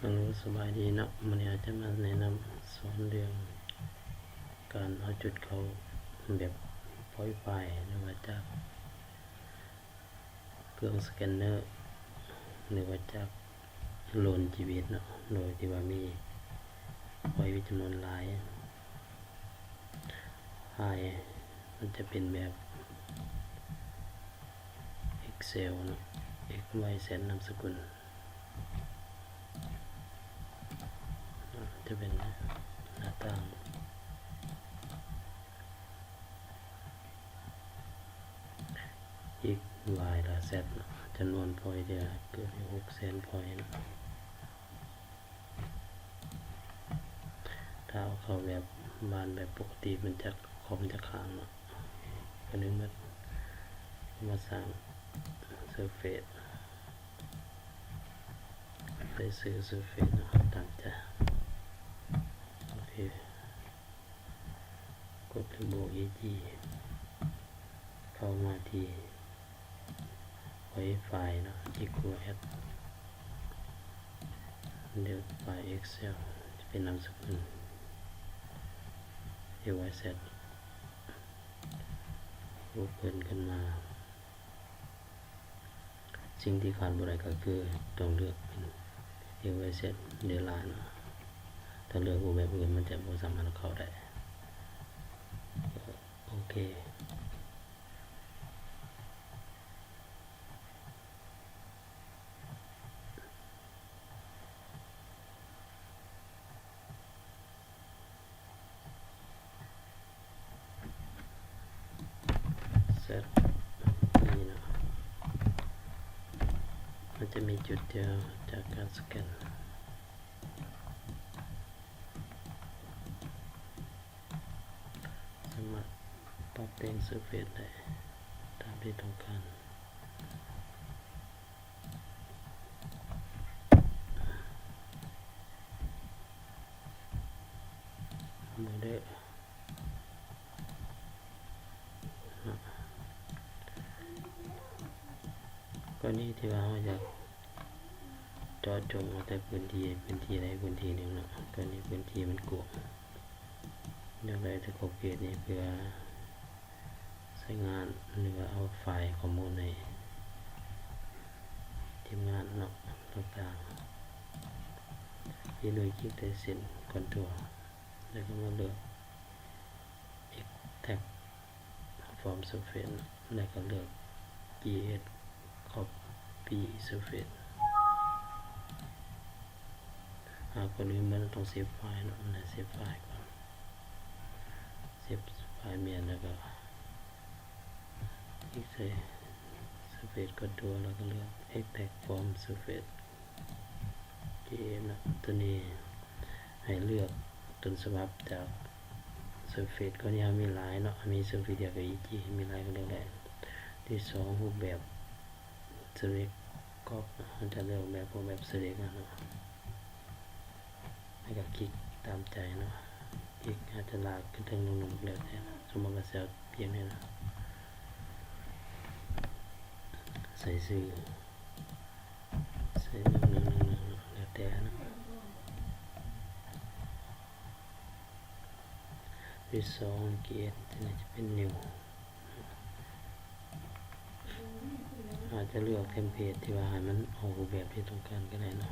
ຮັລໂຫຼ ສະບາຍດີເນາະ, ມື້ນີ້ອາດຈະມາແນະນຳສອນເລື່ອງການເອົາຈຸດເຂົ້າແບບ Wi-Fi ຫຼືວ່າຈາກເຄື່ອງສະແກນເນີ ຫຼືວ່າຈາກໂດຣນຈີພີເອັສເນາະ, ໂດຍທີ່ວ່າມີ Wi-Fi ຈຳນວນຫຼາຍ. ໄຟລ໌ມັນຈະເປັນແບບ Excel ເນາະ, X Y Z ນາມສະກຸນ ຈະເປັນໜ້າຕ່າງ X Y ແລະ Z ເນາະ, ຈຳນວນພອຍທີ່ເກີດຢູ່ ຫົກແສນພອຍເນາະ. ຖ້າເອົາເຂົ້າແບບບ້ານແບບປົກກະຕິ ມັນຈະ ຄອມຈະຄ້າງເນາະ, ກໍເລີຍມາ ມາສ້າງ Surface ໃສ່ຊື່ Surface ເນາະ ຕາມໃຈ. ໂອເຄ ກົດບວກອີຈີ ເຂົ້າມາທີ່ Wi-Fi ເນາະ, Equal Add ເລືອກໄຟລ໌ Excel ຈະເປັນນາມສະກຸນ X Y Z, Open ຂຶ້ນມາ. ສິ່ງທີ່ຂາດບໍ່ໄດ້ກໍຄືຕ້ອງເລືອກເປັນ X Y Z ຫຼື LAN ເນາະ, ຖ້າເລືອກຮູບແບບອື່ນມັນຈະບໍ່ສາມາດເຂົ້າໄດ້. ໂອເຄ Z ນີ້ເນາະ, ມັນຈະມີຈຸດດຽວຈາກການສະແກນ. ສາມາດປັບແຕ່ງ Surface ໄດ້ຕາມທີ່ຕ້ອງການ. ໂມເດວ ກໍລະນີທີ່ວ່າເຮົາຢາກເຈາະຈົງເອົາແຕ່ພື້ນທີ່ ພື້ນທີ່ໃດພື້ນທີ່ໜຶ່ງເນາະ, ກໍລະນີພື້ນທີ່ມັນກວ້າງ ຢາກໄດ້ແຕ່ຂອບເຂດນີ້ເພື່ອໃຊ້ງານ ຫຼືວ່າເອົາໄຟລ໌ຂໍ້ມູນໃຫ້ທີມງານເນາະ ຕ່າງໆ. ເຮັດໂດຍຄລິກໃສ່ເສັ້ນຄອນໂທຣ ແລ້ວກໍມາເລືອກ Extract from Surface ແລ້ວກໍເລືອກ Create Copy Surface. ອາ ກ່ອນອື່ນມັນຕ້ອງເຊຟໄຟລ໌ເນາະ, ເຊຟໄຟລ໌ກ່ອນ. ເຊຟໄຟລ໌ແມ່ນ ແລ້ວກໍຄລິກໃສ່ Surface Control ແລ້ວກໍເລືອກ Extract from Surface. ໂອເຄເນາະ, ຕົວນີ້ໃຫ້ເລືອກຕົ້ນສະບັບຈາກ Surface ກໍລະນີເຮົາມີຫຼາຍເນາະ, ມີ Surface ດຽວກັບ ອີຈີ ມີຫຼາຍກໍເລືອກໄດ້. ທີສອງ ຮູບແບບ Select Copy ເຮົາຈະເລືອກແບບ ຮູບແບບ Select ເນາະ, ແລ້ວກໍຄລິກຕາມໃຈເນາະ, ຄລິກ ອາດຈະລາກຂຶ້ນເທິງລົງ ແລ້ວແຕ່ເນາະ. ສົມມຸດວ່າຊິເອົາປຽງນີ້ເນາະ, ໃສ່ຊື່ ໃສ່ໜຶ່ງໜຶ່ງໜຶ່ງໜຶ່ງ ແລ້ວແຕ່ເນາະ. ທີສອງ Create ຕົວນີ້ຈະເປັນ New. ອາດຈະເລືອກເທັມເພດທີ່ວ່າໃຫ້ມັນອອກຮູບແບບທີ່ຕ້ອງການກໍໄດ້ເນາະ.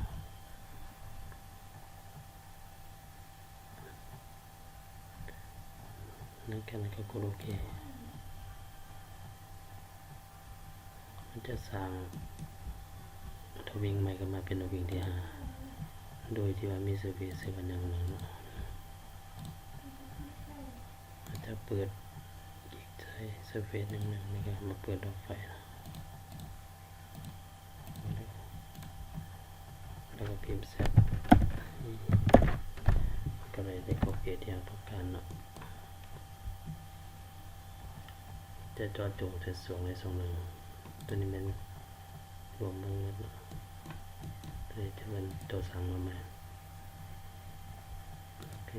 ຫຼັງຈາກນັ້ນກໍກົດໂອເຄ. ມັນຈະສ້າງທະວິງໃໝ່ຂຶ້ນມາເປັນທະວິງທີຫ້າ ໂດຍທີ່ວ່າມີເຊີເພດເຊີເພດຫຍັງເນາະ. ອາດຈະເປີດອີກໃສ່ເຊີເພດໜຶ່ງ ແລ້ວກໍມາເປີດດອກໄຟລ໌ເນາະ. ແລ້ວກໍພິມ Z ກໍໄດ້ ໄດ້ຂອບເຂດທີ່ເຮົາຕ້ອງການເນາະ. ຈະເຈາະຈົງແຕ່ຊ່ວງໃດຊ່ວງໜຶ່ງ, ຕົວນີ້ແມ່ນລວມທັງໝົດເນາະ, ຕົວນີ້ຈະແມ່ນຕົວສ້າງມາໃໝ່. ໂອເຄ.